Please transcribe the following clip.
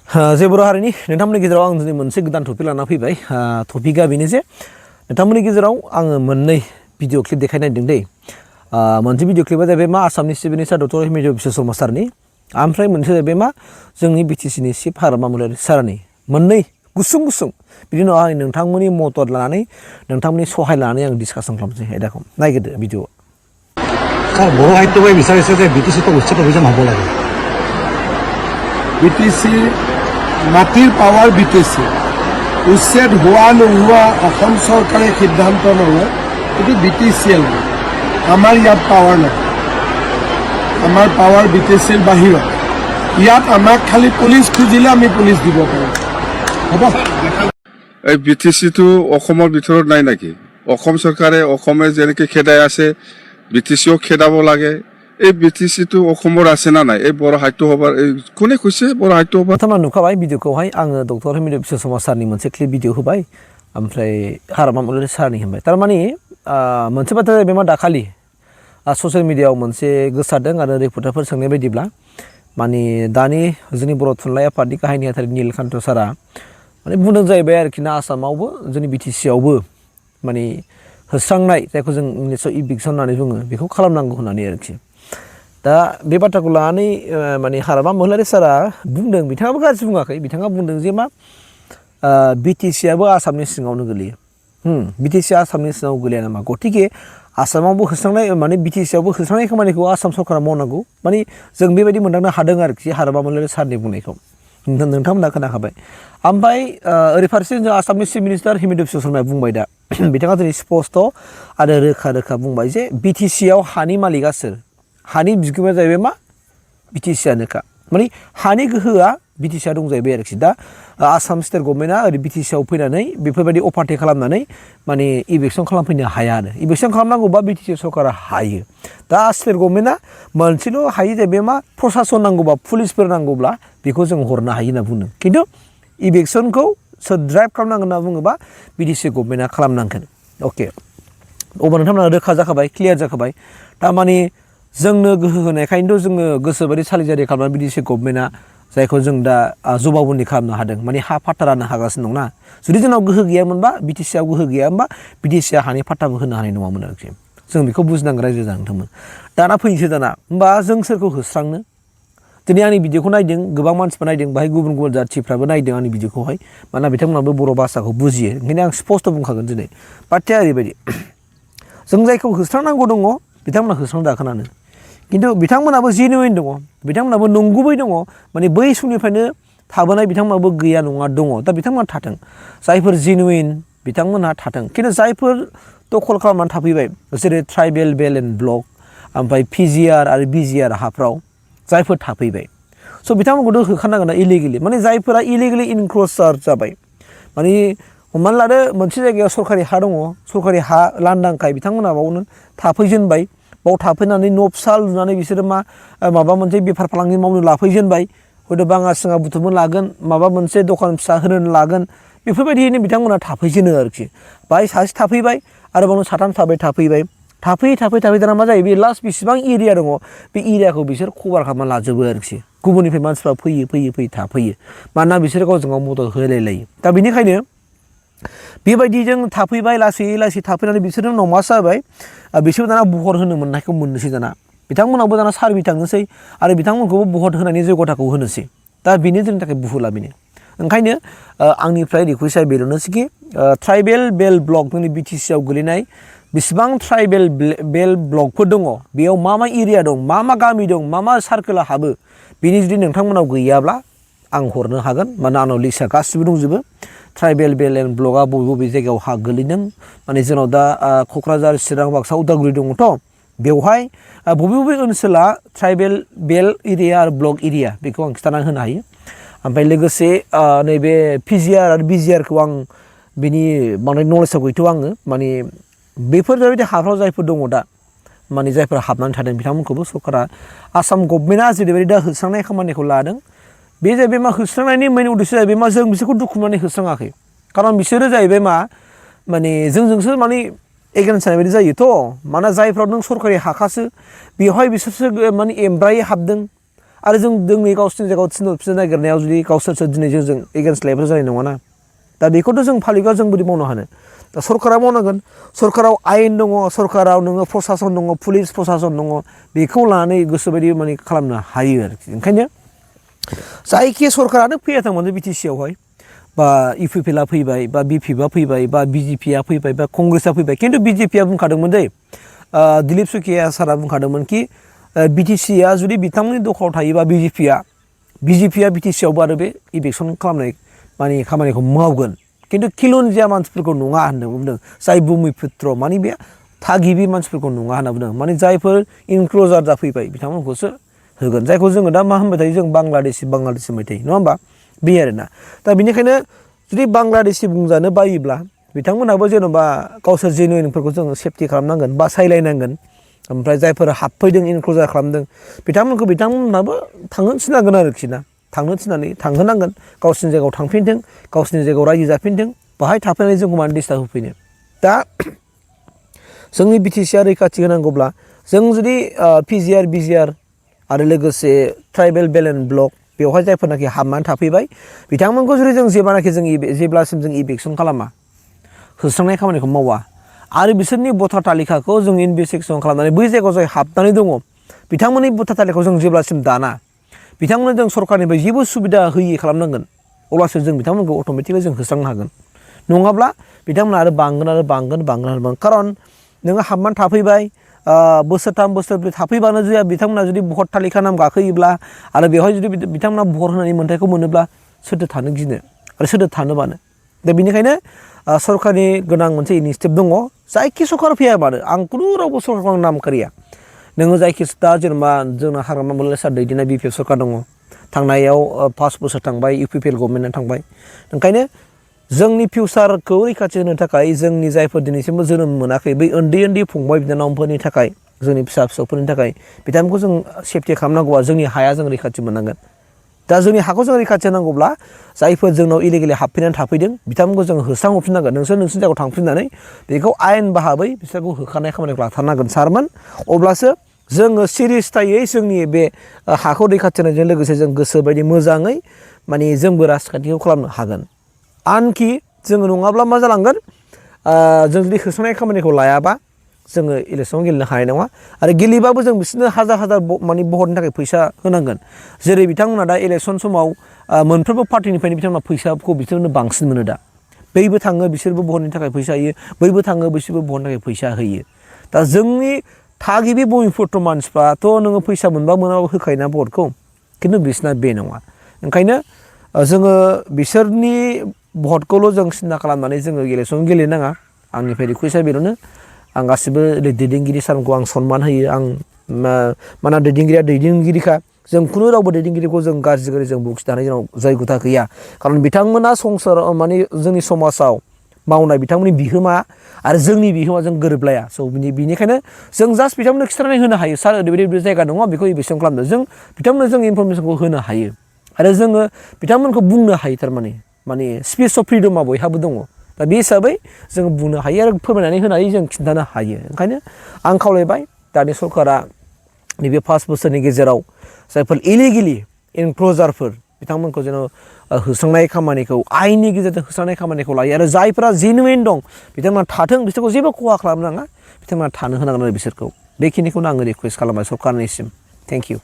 जे बर' हारिनि नोंथांमोननि गेजेराव आं दिनै मोनसे गोदान टपिक लाना फैबाय टपिकआ बेनो जे नोंथांमोननि गेजेराव आङो मोननै भिडिअ क्लिप देखायनो नागिरदों दै मोनसे भिडिअ क्लिपआ जाहैबाय मा आसामनि chief minister doctor Himanta Biswa Sharma सारनि ओमफ्राय मोनसे जाहैबाय मा जोंनि बिटिसिनि चिफ हारमा मुलारि सारनि मोननै गुसुं गुसुं बिनि उनाव आं नोंथांमोननि मदद लानानै नोंथांमोननि सहाय लानानै आं डिसकासन खालामसै आयदाखौ नायगिरदो भिडिअ बर' साहित्यই বিচাৰিছে যে বিটিচিটো উচ্ছেদ অভিযান হ'ব লাগে বিটিচি মাটিৰ পাৱাৰ বিটিচি উচ্ছেদ হোৱা নোহোৱা অসম চৰকাৰে সিদ্ধান্ত নলয় কিন্তু বিটিচিএল আমাৰ ইয়াত পাৱাৰ নাই আমাৰ পাৱাৰ বিটিচিৰ বাহিৰত ইয়াত আমাক খালি পুলিচ খুজিলে আমি পুলিচ দিব পাৰোঁ হ'ব এই বিটিচিটো অসমৰ ভিতৰত নাই নেকি অসম চৰকাৰে অসমে যেনেকৈ খেদাই আছে বিটিচিও খেদাব লাগে এই বিটিচিটো অসমৰ আছে না নাই এই বৰ সাহিত্য সভাৰ কোনে কৈছে বৰ সাহিত্য সভা नोंथांमोना नुखाबाय भिडिअखौहाय आङो डक्टर हिमन्त बिश्व शर्मा सारनि मोनसे क्लिप भिडिअ होबाय ओमफ्राय हारमा मुलारि सारनि होबाय थारमाने मोनसे बाथ्रा जाहैबाय मा दाखालि ससियेल मिडियायाव मोनसे गोसारदों आरो रिपर्टारफोर सोंनाय बायदिब्ला माने दानि जोंनि बर' थुनलाइ आफादनि गाहाय नेहाथारि नीलकान्त सारा माने बुंदों जाहैबाय आरोखि ना आसामावबो जोंनि बिटिसियावबो माने होस्रांनाय जायखौ जों इंलिसाव इभिक्सन होननानै बुङो बेखौ खालामनांगौ होननानै आरोखि दा बे बाथ्राखौ लानानै माने हारमा मुलारि सारा बुंदों बिथाङाबो गाज्रि बुङाखै बिथाङा बुंदों जे मा बिटिसियाबो आसामनि सिङावनो गोलैयो बिटिसिया आसामनि सिङाव गोलैया नामा गतिके आसामावबो होस्रांनाय माने बिटिसियावबो होस्रांनाय खामानिखौ आसाम सरकारा मावनांगौ माने जों बेबायदि मोनदांनो हादों आरोखि हारमा मुलारि सारनि बुंनायखौ नोंथांमोना खोनाखाबाय ओमफ्राय ओरै फारसे जों आसामनि चिफ मिनिस्टार हिमन्त बिश्व शर्माया बुंबाय दा बिथाङा दिनै स्पस्ट' आरो रोखा रोखा बुंबाय जे बिटिसियाव हानि मालिकआ सोर हानि बिगोमाया जाहैबाय मा बिटिसियानोखा माने हानि गोहोआ बिटिसिया दं जाहैबाय आरोखि दा आसाम स्टेट गभर्नमेन्टआ ओरै बिटिसियाव फैनानै बेफोरबायदि अफारटेक खालामनानै माने इभिक्सन खालामफैनो हाया आरो इभिक्सन खालामनांगौबा बिटिसि सरकारा हायो दा स्टेट गभर्नमेन्टआ मोनसेल' हायो जाहैबाय मा प्रसासन नांगौबा पुलिसफोर नांगौब्ला बेखौ जों हरनो हायो होनना बुंदों खिन्थु इभिक्सनखौ सोर ड्राइभ खालामनांगोन होनना बुङोबा बिटिसि गभर्नमेन्टआ खालामनांगोन अके अब्ला नोंथांमोना रोखा जाखाबाय क्लियार जाखाबाय थारमाने जोंनो गोहो होनायखायनोथ' जोङो गोसोबायदि सालिजारि खालामनानै बिटिसि गभर्नमेन्टआ जायखौ जों दा जबाबबन्दी खालामनो हादों माने हा फाट्टा राननो हागासिनो दंना जुदि जोंनाव गोहो गैयामोनबा बिटिसिआव गोहो गैयामोनबा बिटिसिआ हानि फाट्टाबो होनो हानाय नङामोन आरोखि जों बेखौ बुजिनांगोन रायजो जानांगौमोन दाना फैनोसै दाना होमबा जों सोरखौ होस्रांनो दिनै आंनि भिडिअखौ नायदों गोबां मानसिफ्रा नायदों बाहाय गुबुन गुबुन जाथिफ्राबो नायदों आंनि भिडिअखौहाय मानोना बिथांमोनाबो बर' भाषाखौ बुजियो ओंखायनो आं स्पस्ट' बुंखागोन दिनै बाथ्राया ओरैबायदि जों जायखौ होस्रांनांगौ दङ बिथांमोना होस्रांजाखानानो खिन्थु बिथांमोनाबो जेनुइन दङ बिथांमोनाबो नंगुबै दङ माने बै समनिफ्रायनो थाबोनाय बिथांमोनाबो गैया नङा दङ दा बिथांमोना थाथों जायफोर जेनुइन बिथांमोनहा थाथों खिन्थु जायफोर दखल खालामनानै थाफैबाय जेरै ट्राइबेल बेल एन्ड ब्लक ओमफ्राय पिजिआर आरो बिजिआर हाफ्राव जायफोर थाफैबाय स' बिथांमोनखौथ' होखानांगोन ना इलिगेलि माने जायफोरा इलिगेलि इनक्ल'सार जाबाय माने हमनानै लादो मोनसे जायगायाव सरकारि हा दङ सरकारि हा लांदांखाय बिथांमोना बावनो थाफैजेनबाय बाव थाफैनानै न' फिसा लुनानै बिसोरो माबा मोनसे बेफार फालांगि मावनो लाफैजेनबाय हयथ' बाङा सिङा बुथुमनो लागोन माबा मोनसे दखान फिसा होनो लागोन बेफोरबायदियैनो बिथांमोना थाफैजेनो आरोखि बाहाय सासे थाफैबाय आरो बावनो साथाम थाफैबाय थाफै दाना मा जायो बे लास्ट बेसेबां एरिया दङ बे एरियाखौ बिसोर कभार खालामना लाजोबो आरोखि गुबुननिफ्राय मानसिफ्रा फैयो थाफैयो मानोना बिसोर गावजों गाव मदद होलाय लायो दा बेनिखायनो बेबायदिजों थाफैबाय लासै थाफैनानै बिसोरनि उनाव मा जाबाय बिसोर दाना भट होनो मोननायखौ मोननोसै दाना बिथांमोनावबो दाना सार्भे थांनोसै आरो बिथांमोनखौबो भट होनायनि जयगथाखौ होनोसै दा बेनो जोंनि थाखाय बुहुला बेनो ओंखायनो आंनिफ्राय रिकुवेस्टआ बेल'नोसै ट्राइबेल बेल ब्लक जोंनि बिटिसिआव गोलैनाय बेसेबां ट्राइबेल बेल ब्लकफोर दङ बेयाव मा एरिया दं मा गामि दं मा सार्कोला हाबो बेनि जुदि नोंथांमोनाव गैयाब्ला आं हरनो हागोन मानोना आंनाव लिस्टआ गासिबो दंजोबो ट्राइबेल बेल एन्ड ब्लकआ बबे जायगायाव हा गोलैदों माने जोंनाव दा क'क्राझार चिरां बाक्सा उदालगुरि दङथ' बेवहाय बबे ओनसोला ट्राइबेल बेल एरिया आरो ब्लक एरिया बेखौ आं खिन्थाना होनो हायो ओमफ्राय लोगोसे नैबे पिजिआर आरो बिजिआरखौ आं बिनि बांद्राय नलेजआव गैथ'आ आङो माने बेफोर जाबायदि हाफ्राव जायफोर दङ दा माने जायफोर हाबनानै थादों बिथांमोनखौबो सरकारा आसाम गभर्नमेन्टआ जेरैबायदि दा होस्रांनाय खामानिखौ लादों बे जाहैबाय मा होस्रांनायनि मेन उद्देश्य जाहैबाय मा जों बिसोरखौ दुखुनानै होस्राङाखै खारन बिसोरो जाहैबाय मा माने जोंजोंसो माने एगेन्स्ट जानाय बायदि जायोथ' मानोना जायफ्राव नों सरकारि हाखासो बेवहाय बिसोरसो माने एमब्रायै हाबदों आरो जों जोंनि गावसोरनि जायगायाव थिनहरफिननो नागिरनायाव जुदि गावसोरसो दिनै जोंजों एगेन्स्ट लायोब्ला जानाय नङाना दा बेखौथ' जों फालिग्रा जों बोरै मावनो हानो दा सरकारा मावनांगोन सरकाराव आयेन दङ सरकाराव नोङो प्रसासन दङ पुलिस प्रसासन दङ बेखौ लानानै गोसोबायदि माने खालामनो हायो आरोखि ओंखायनो जायखि सरकारानो फैयाथों मानो बिटिसियावहाय बा इउपिपिएलआ फैबाय बा बिपिएफआ फैबाय बा बिजेपिआ फैबाय बा कंग्रेसआ फैबाय खिन्थु बिजेपिआ बुंखादोंमोन दै दिलीप सुखिया सारा बुंखादोंमोन कि बिटिसिआ जुदि बिथांमोननि दखलाव थायोबा बिजेपिआ बिटिसियावबो आरो बे इभिकसन खालामनाय माने खामानिखौ मावगोन खिन्थु खिलुनजिया मानसिफोरखौ नङा होनना बुंदों जाय बुमिपुत्र माने बे थागिबि मानसिफोरखौ नङा होनना बुंदों माने जायफोर इनक्ल'जार जाफैबाय बिथांमोनखौसो होगोन जायखौ जोङो दा मा होनबाय थायो जों बांलादेशि होनबाय थायो नङा होमबा बे आरोना दा बेनिखायनो जुदि बांलादेशि बुंजानो बायोब्ला बिथांमोनहाबो जेन'बा गावसोर जेनुइनफोरखौ जोङो सेफटि खालामनांगोन बा सायलायनांगोन ओमफ्राय जायफोर हाबफैदों इनक्ल'जार खालामदों बिथांमोनहाबो थांनो थिननांगोन आरोखि ना थांनो थिननानै थांहोनांगोन गावसिनि जायगायाव थांफिनथों गावसिनि जायगायाव रायजो जाफिनथों बाहाय थाफैनानै जोंखौ मानो डिस्टार्ब होफैनो दा जोंनि बिटिसिआ रैखाथि होनांगौब्ला जों जुदि पिजिआर बिजिआर आरो लोगोसे ट्राइबेल बेलेन्स ब्लक बेवहाय जायफोरनाखि हाबनानै थाफैबाय बिथांमोनखौ जुदि जों जेब्लासिम जों इभिकसन खालामा होस्रांनाय खामानिखौ मावा आरो बिसोरनि भटार तालिकाखौ जों इनभेस्टिगेसन खालामनानै बै जायगायाव जाय हाबनानै दङ बिथांमोननि भटार तालिकाखौ जों जेब्लासिम दाना बिथांमोननो जों सरकारनिफ्राय जेबो सुबिदा होयै खालामनांगोन अब्लासो जों बिथांमोनखौ अट'मेटिकलि जों होस्रांनो हागोन नङाब्ला बिथांमोना आरो बांगोन खारन नोङो हाबनानै थाफैबाय बोसोरथाम बोसोरब्रै थाफैबानो जाया बिथांमोना जुदि भट तालिका नाम गाखोयोब्ला आरो बेवहाय जुदि बिथांमोना भट होनायनि मोन्थायखौ मोनोब्ला सोरथो थानो गिनो आरो सोरथो थानो बानो दा बेनिखायनो सरकारनि गोनां मोनसे इनिसियेटिभ दङ जायखि सरकार फैया मानो आं खुनु रावबो सरकारखौ आं नाम खारिया नोङो जायखि दा जेनेबा जोंना हाग्रामा मोनले सार दैदेननाय बिपिएफ सरकार दङ थांनायाव 5 बोसोर थांबाय इउपिपिएल गभर्नमेन्टआ थांबाय ओंखायनो जोंनि फिउचारखौ रैखाथि होनो थाखाय जोंनि जायफोर दिनैसिमबो जोनोम मोनाखै बै उन्दै फंबाय बिनानावफोरनि थाखाय जोंनि फिसाफोरनि थाखाय बिथांमोनखौ जों सेफटि खालामनांगौआ जोंनि हाया जों रैखाथि मोननांगोन दा जोंनि हाखौ जों रैखाथि होनांगौब्ला जायफोर जोंनाव इलिगेलि हाबफैनानै थाफैदों बिथांमोनखौ जों होस्रांहरफिननांगोन नोंसोरनि जायगायाव थांफिननानै बेखौ आयेन बाहाबै बिसोरखौ होखानाय खामानिखौ लाथारनांगोन सारमोन अब्लासो जोङो सिरियासयै जोंनि बे हाखौ रैखाथि होनायजों लोगोसे जों गोसोबायदि मोजाङै माने जोंबो राजखान्थिखौ खालामनो हागोन आनखि जोङो नङाब्ला मा जालांगोन जों जुदि होस्रांनाय खामानिखौ लायाबा जोङो इलेक्सनाव गेलेनो हानाय नङा आरो गेलेबाबो जों बिसोरनो हाजार माने भटनि थाखाय फैसा होनांगोन जेरै बिथांमोना दा इलेक्सन समाव मोनफ्रोमबो पार्टिनिफ्रायनो बिथांमोना फैसाखौ बिसोरनो बांसिन मोनो दा बैबो थाङो बिसोरबो भटनि थाखाय फैसा होयो बैबो थाङो बिसोरबो भटनि थाखाय फैसा होयो दा जोंनि थागिबि बुमिपुत्र मानसिफ्राथ' नोङो फैसा मोनबा मोनाबाबो होखायोना भटखौ खिन्थु बिसोरना बे नङा ओंखायनो जोङो बिसोरनि भटखौल' जों सिन्था खालामनानै जोङो इलेक्सन गेलेनाङा आंनिफ्राय रिकुवेस्टआ बेनो आं गासिबो दैदेनगिरि सारखौ आं सनमान होयो आं माने दैदेनगिरिया दैदेनगिरिखा जों खुनु रावबो दैदेनगिरिखौ जों गाज्रि जों बुंखिनो हानाय जोंनाव जयगथा गैया खारन बिथांमोना संसार माने जोंनि समाजाव मावनाय बिथांमोननि बिहोमा आरो जोंनि बिहोमाजों गोरोबलाया स' बिनिखायनो जों जास्ट बिथांमोननो खिन्थानानै होनो हायो सार ओरैबायदि जायगा दङ बेखौ इभेक्सन खालामदो जों बिथांमोननो जों इनफरमेसनखौ होनो हायो आरो जोङो बिथांमोनखौ बुंनो हायो थारमाने माने स्पेस अफ फ्रिदमा बयहाबो दङ दा बे हिसाबै जों बुंनो हायो आरो फोरमायनानै होनानै जों खिन्थानो हायो ओंखायनो आं खावलायबाय दानि सरकारा नैबे 5 बोसोरनि गेजेराव जायफोर इलिगेलि इनक्ल'जारफोर बिथांमोनखौ जेन' होस्रांनाय खामानिखौ आयेननि गेजेरजों होस्रांनाय खामानिखौ लायो आरो जायफोरा जेनुइन दं बिथांमोना थाथों बिसोरखौ जेबो खहा खालामनो नाङा बिथांमोना थानो होनांगोन आरो बिसोरखौ बेखिनिखौनो आङो रिकुवेस्ट खालामबाय सरकारनिसिम थेंक इउ